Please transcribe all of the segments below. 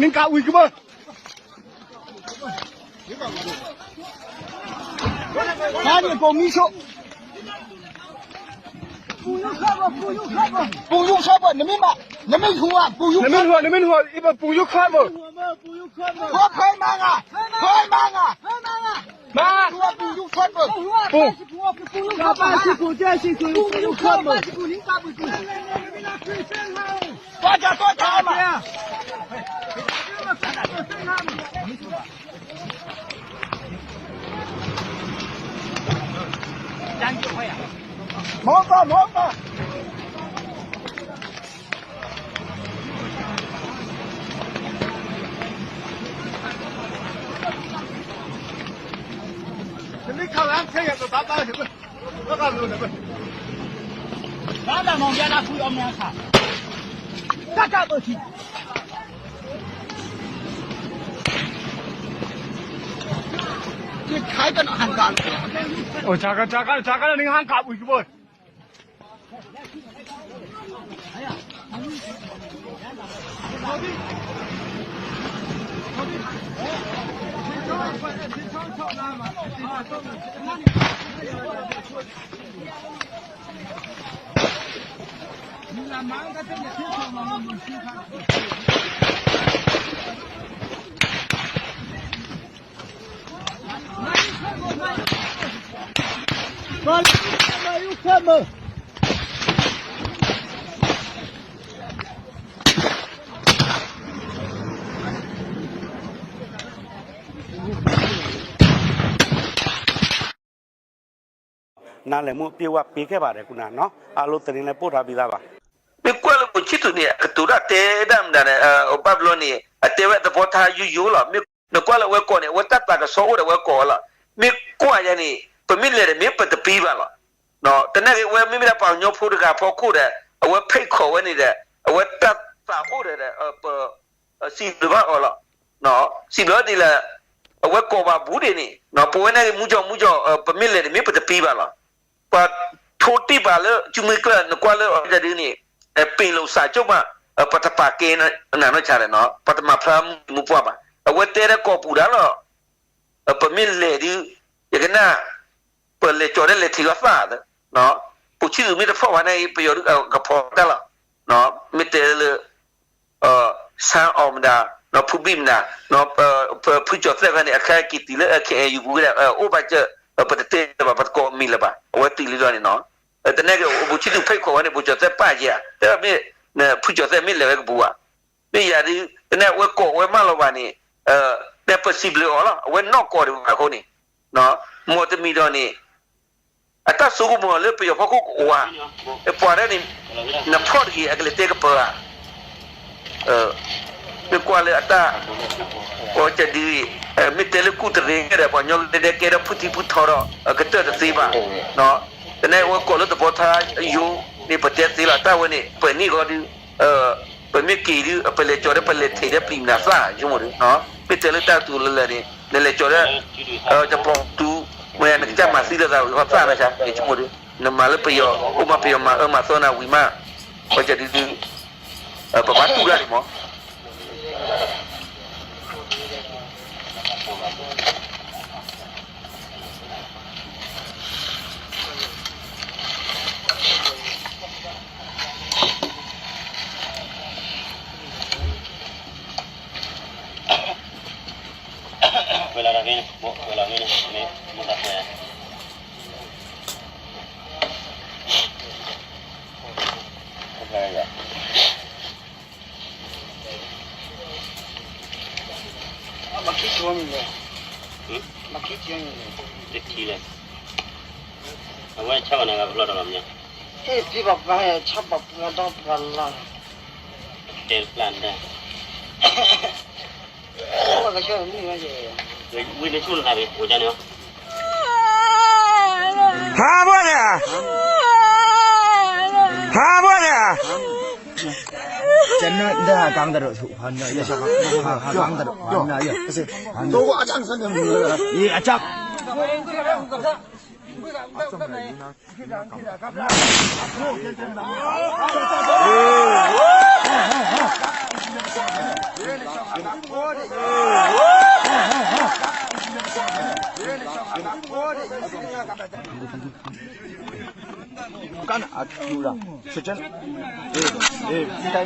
နကဝံၤကဘၢ ဖါန့ၣ် ပိာ်မံဆိ ပူၤယူၢ်ဆၢဘၢၣ် နမ့ၢ်မး နမ့ၢ်ဟူဧါ ပူၤယူၢ် နမ့ၢ်ဟူ နမ့ၢ်ဟူ အံၤပပူၤယူၢ်ခီဘၢၣ် ဖဲမါငါ ဖဲမါငါ မါ ပူၤယူၢ်ခီဘၢၣ် ပူၤ ပူၤယူၢ်ခီဘၢၣ် ပူၤယူၢ်ခီဘၢၣ် ပူၤယူၢ်ခီဘၢၣ် ပူၤယူၢ်ခီဘၢၣ် မီၢ်ကီၢ် မီၢ်ကီၢ် နမ့ၢ်ခးလၢခဲယၤ ပဘၣ်ဘၣ်လၢ ဘၣ်ဘၣ်လၢ ဘၣ်ဘၣ်မီၢ်ယါလၢဖုအီၣ်မ့ၤအခါ တၢ်တၢ်ပၢၢ်ထံ အိၣ် ဆါကါ ဆါကါ ဆါကါ နဟါကၢ်ပူၤကဘၢၣ် မၤယူၢ်ခဲမုၢ် နၤလဲၤမူအပြည့်ဝပေးခဲ့ပါတယ် ခုနနော် အားလုံးသတင်းလည်းပို့ထားပြီးသားပါ မ့ၢ်ကွၢ်လၢပိာ်ခၠံၣ်သူးန့ၣ် အကတိၤတၢ်တဲဒၣ်မတၤန့ၣ် ဘၣ်ဘျီန့ၣ် အတဲဝဲသဘောထားယိယိလီၤ မ့ၢ်နကွၢ်လၢအဝဲကိးန့ၣ် အဝဲတၢ်သးကဆှီအိၣ်ဒီးအဝဲကိးလီၤ မ့ၢ်ကွၢ်ယဲန့ၣ် ပမ့ၢ်လဲၤဒီးမ့ၢ်ပတပံဘၣ်လီၤ တနာ်က့ၤ အဝဲမ့မ့ၢ်ဒၣ်ပှၤကညီဖိတဂၤအဖီခိၣ်ဒီး အဝဲဖိတ်ခေါ်ဝဲန့ၣ်ဒီး အဝဲတၢ်သးအိၣ်ဒီး ပ စံးဘျုးဘၣ်အီၤလီၤ စံးဘျုးဒ်လဲၣ် အဝဲကိးပှၤဘူးဒံးန့ၣ် ပဝဲနာ်က့ၤ မူကီၢ်မူကီၢ် ပမ့ၢ်လဲၤန့ၣ် မ့ၢ်ပတပံဘၣ်လီၤ ပှၤထိတ့ၢ်ပာ်လၢ ကၠူမ့ၢ်ကျၢၢ် နကွၢ်လၢအီၤဒ်န့ၣ် ပ့ၤလိာ်စးကၠိၣ်မး ပတပာ်ကဲနနီၢ်ဆါဒီး ပတမၤဖျါမုၢ်မူပှၢ်ဘၣ် အဝဲတဲဒီးကိးပူၤဒၣ်လီၤ ပမ့ၢ်လဲၤဒုး ယကနၣ် ပလဲၤကၠီၤဒီးလဲၤထံးလီၤသၣ် ပိာ်ခၠံၣ်သူးမ့ၢ်တဖီၣ်ဘၣ်န့ၣ် ပယီၤဒုးကဖီၣ်တၢ်လီၤ မ့ၢ်တဲလၢ ဆန်းအောင်မတၤ ဖုဘံၣ်မတၤ ဖုကၠီၤသဲၣ်ခါန့ၣ် အခဲက့ၤတုၤလၢ KNU ပူၤကဒီး အိၣ်ဘၣ်စၢၤ ပတတဲလၢၤဘၣ် ပတကိးမံၤလၢၤဘၣ် အဝဲတုၤလံလီၤန့ၣ်နီၤ တနၢ်က့ၤ ပိာ်ခၠံၣ်သူးဖိတ်ခေါ်ဝဲန့ၣ် ပိာ်ကၠီၤသဲၣ်ပာ်ယဲၢ် တဲမ့ၢ် ဖုကၠီၤသဲၣ်မ့ၢ်လဲၤဝဲကပူၤဘၣ် မ့ၢ်ယၤဒုး တနၢ်အဝဲကိးဝဲမးလီၤဘၣ်န့ၣ် တဲပစံးဘျုးအီၤလီၤ အဝဲနီၢ်ကီၢ်ဒံးဘၣ်အဃိန့ၣ် မ်တမံၤဒီးန့ၣ် အတၢ်စိကမီၤလၢပယီၤဖီခိၣ်ကဝၤ ပှၤဒၣ်န့ၣ် နဖီၣ်တဂ့ၤ အကလဲၤတဲကပၤဧါ မ့ၢ်ကွၢ်လၢအတၢ် ပှၤကဒုး မ့ၢ်တဲလၢကူၣ်တရံးဒီး ပှၤကညီလၢဒဲကဲဒီးဖုထံဖုထီဒီး ကတၢၢ်တသ့ဘၣ် တနၢ်အဝဲကိးလၢသဘီထါယိန့ၣ် ပတဲသ့လီၤ တၢ်ဝဲန့ၣ် ပှဲၤနံၣ်ဂီၤဒုး ပမ့ၢ်က့ၤဒုး ပလဲၤကၠီၤဒီး ပလဲၤထံးဒီးပျံၤမနၤသၣ် ယဆိကမိၣ်ဒုး မ့ၢ်တဲလၢတၢ်တူၢ်လၢလၢ်န့ၣ် နလဲၤကၠီၤဒီး တပီၤတူ မ့ၢ်နကစၢ်မၤသံလိာ်သးဝံၤဃီသၣ်နၤဆါ ယဆိကမိၣ်ဒုး နမၤလၢပယီၤ အိၣ်မးပယီၤမၤအၢမၤသီနၤဝံၤမး ပှၤကဒုးဒုး ပဘၣ်တူၢ်ဒၣ်န့ၣ်မး မၤခံကၠိန့ၣ်လဲၣ်, မၤခံကၠိန့ၣ်လဲၣ်, တထံၣ်လဲၣ်, အဝဲဆါဘၣ်နၤဂၤပလီၢ်တလီၢ်မ့ၢ်, ဟဲဖံဘၣ်ပှၤဟဲဆါဘၣ်ပှၤဒီပှၤလီၢ်, တဲပျၢ်နတၢ်, ဝဲကဆၢနမုၢ်ဝဲက့ၤ, ဝံၤန့ၣ်ဆူၣ်နသးန့ၣ် အိၣ်ကန့ၣ်လီၤ, ဖးဘၣ်န့ၣ်, ဖးဘၣ်န့ၣ် ကျွန်တော်ဒါကောင်းတဲ့တို့သူဟာနော်ရရပါကောင်းတဲ့တို့ဟာနော်ရရပါတော့အချမ်းစံးအချမ်း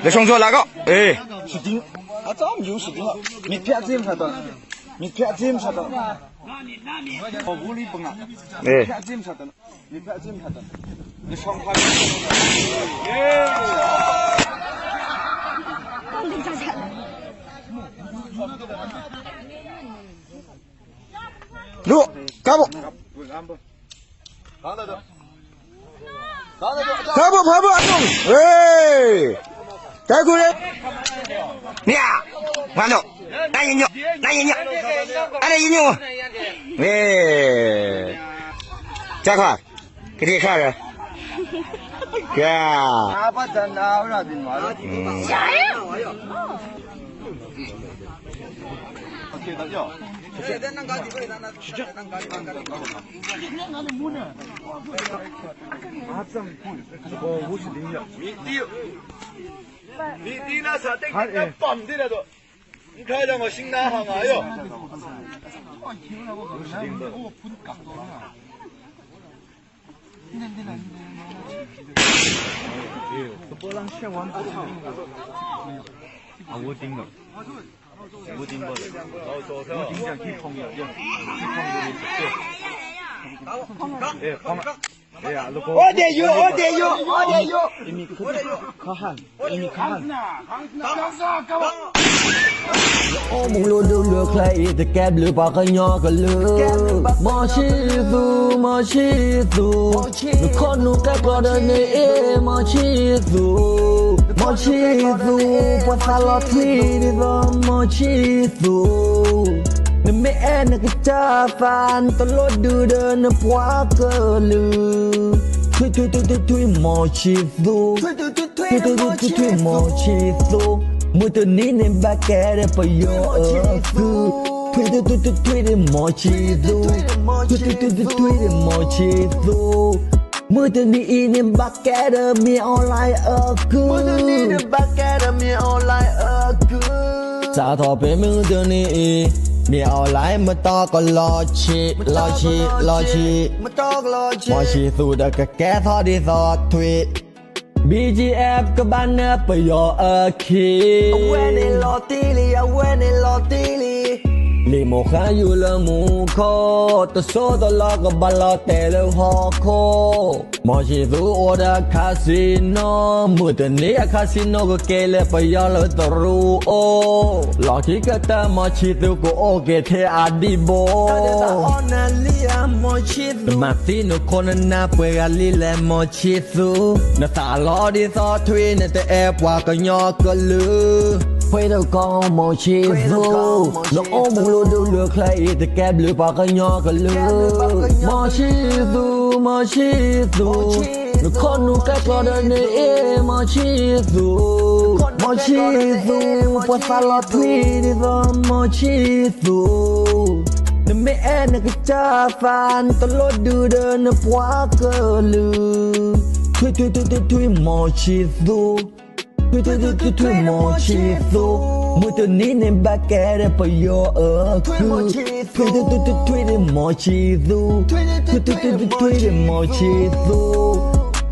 လၢ ဆုံးသွားလာကော အေး အသီး မယူ စတင် မ့ၢ်ဖျက် အသီး မဆါတော့ မ့ၢ်ဖျက် အသီး မဆါတော့ ဟောဘူးလီ ပငါ မ့ၢ်ဖျက် အသီး မဆါတော့ မ့ၢ်ဖျက် အသီး မဆါတော့ လၢ ဆုံးသွား လူ ကဘိ ကဘိ ဖးဘိ အဒိၣ် ဟေး တၢ်ကူၣ်လၢ မ့ၢ်ဧါ မၤနီၣ် နယညိၣ် နယညိၣ် အနယညိၣ် ဟေး တၢ်ခါ ကဒံခါဒီး ကဲ မ့ၢ်သံလၢစးတ့ၢ်ကပၤဒ်ဒီး နခါဒီးမၤရှံနါဟးဂၤယီၤ အဝဲတင်းဒီး ဝဲတင်းဘၣ်ဒီး ဝဲတင်းကံဖီၣ်မီၤ ကံဖီၣ်မီၤ အိၣ်ဒဲးယိာ် အိၣ်ဒဲးယိာ် အိၣ်ဒဲးယိာ် ခါဟါ အိၣ်မူလိဒုးလၢချဲအံၤ တကဲဘျုးပှၤကညီကလုာ် မီၤဆံသူ မီၤဆံသူ နခီနူာ်ကဲကျီဒီးန့ၣ်အ့ၣ် မီၤဆံသူ မီၤဆံသူ ပှၤသးလီၤထွံဒ်သိး မီၤဆံသူ နမ့ၢ်အဲၣ်နကစၢ်သး နတလိၣ်ဒုးဒီးနပှၤကလုာ် ထွံ ထွံ ထွံ ထွံ ထွံ မီၤဆံသူ ထွံ ထွံ ထွံ ထွံ ထွံ ထွံ မီၤဆံသူ မုၢ်တနံၤန့ၣ်ဘၣ်ကဲဒီးပယီၤအကုၢ် ထွံ ထွံ ထွံ ထွံ ထွံ ဒီး မီၤဆံသူ ထွံ ထွံ ထွံ ထွံ ထွံ ဒီး မီၤဆံသူ မုၢ်တနံၤအံၤန့ၣ်ဘၣ်ကဲဒီး မင်းအောင်လှိုင် အကုၢ် စးထီၣ်ဖဲမုၢ်တနံၤအံၤ မင်းအောင်လှိုင် မတီကလီဆံ လီဆံ လီဆံ မီၤဆံသူဒီးကကဲထီၣ်ဒ်သိးထွံ BGF ကဘၣ်နၢ်ပယီၤအခံ အဝဲန့ၣ်လီၤတံၢ်လံ အဝဲန့ၣ်လီၤတံၢ်လံ လံာ်မိၢ်ဃါယူၤလၢမူခိၣ် တစိၢ်တလီၢ်ကဘၣ်လီၤတဲာ်လၢဟီၣ်ခိၣ် မီၤဆံသူအိၣ်ဒီး casino မုၢ်တနံၤအ casino ကက့ၤလၢပယီၤလၢတရူးအိၣ် လီၢ်ခံကတၢၢ် မီၤဆံသူကအိၣ်က့ၤထဲအဒံၣ်ဘိ မၤသံနခိၣ်နနၢ်ပှဲၤဂၤလံလဲၣ် မီၤဆံသူ နသးလီဒ်သိးထွံ နတအဲၣ်ပှၤကညီကလုာ် ဖှ့တကီ မီၤဆံသူ နအိၣ်မူလိဒုးလၢချဲအံၤ တကဲဘျုးပှၤကညီကလုာ် မီၤဆံသူ မီၤဆံသူ နခီနူာ်ကဲကျီဒီးန့ၣ်အ့ၣ် မီၤဆံသူ မီၤဆံသူ ပှၤသးလီၤထွံဒ်သိး မီၤဆံသူ နမ့ၢ်အဲၣ်နကစၢ်သး နတလိၣ်ဒုးဒီးနပှၤကလုာ် ထွံ ထွံ ထွံ ထွံ ထွံ မီၤဆံသူ ထွံ ထွံ ထွံ ထွံ ထွံ မီၤဆံသူ မုၢ်တနံၤန့ၣ်ဘၣ်ကဲဒီးပယီၤအကုၢ် ထွံ ထွံ ထွံ ထွံ ထွံ ဒီး မီၤဆံသူ ထွံ ထွံ ထွံ ထွံ ထွံ ဒီး မီၤဆံသူ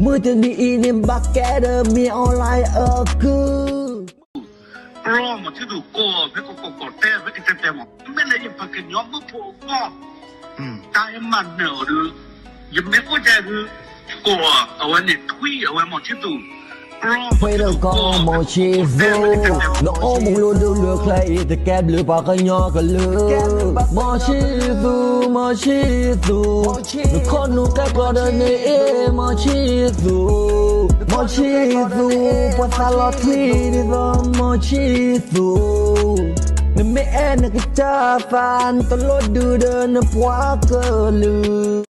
မုၢ်တနံၤအံၤန့ၣ်ဘၣ်ကဲဒီး မင်းအောင်လှိုင် အကုၢ် ပျီမီၤဆံသူကိးဖဲကကိးကိးတဲဖဲကတဲတဲမး မ့ၢ်လၢယပှၤကညီမုၣ်ဖိအဂီၢ် တၢ်ဟဲမၤနၢၤအီၤဒီး ယမ့ၢ်အိၣ်ဒဲးဒီး ကိးအဝဲန့ၣ်ထွံ အဝဲမီၤဆံသူ ဖှ့တကီ မီၤဆံသူ နအိၣ်မူလိဒုးလၢချဲအံၤ တကဲဘျုးပှၤကညီကလုာ် မီၤဆံသူ မီၤဆံသူ နခီနူာ်ကဲကျီဒီးန့ၣ်အ့ၣ် မီၤဆံသူ မီၤဆံသူ ပှၤသးလီၤထွံဒ်သိး မီၤဆံသူ နမ့ၢ်အဲၣ်နကစၢ်သး နတလိၣ်ဒုးဒီးနပှၤကလုာ်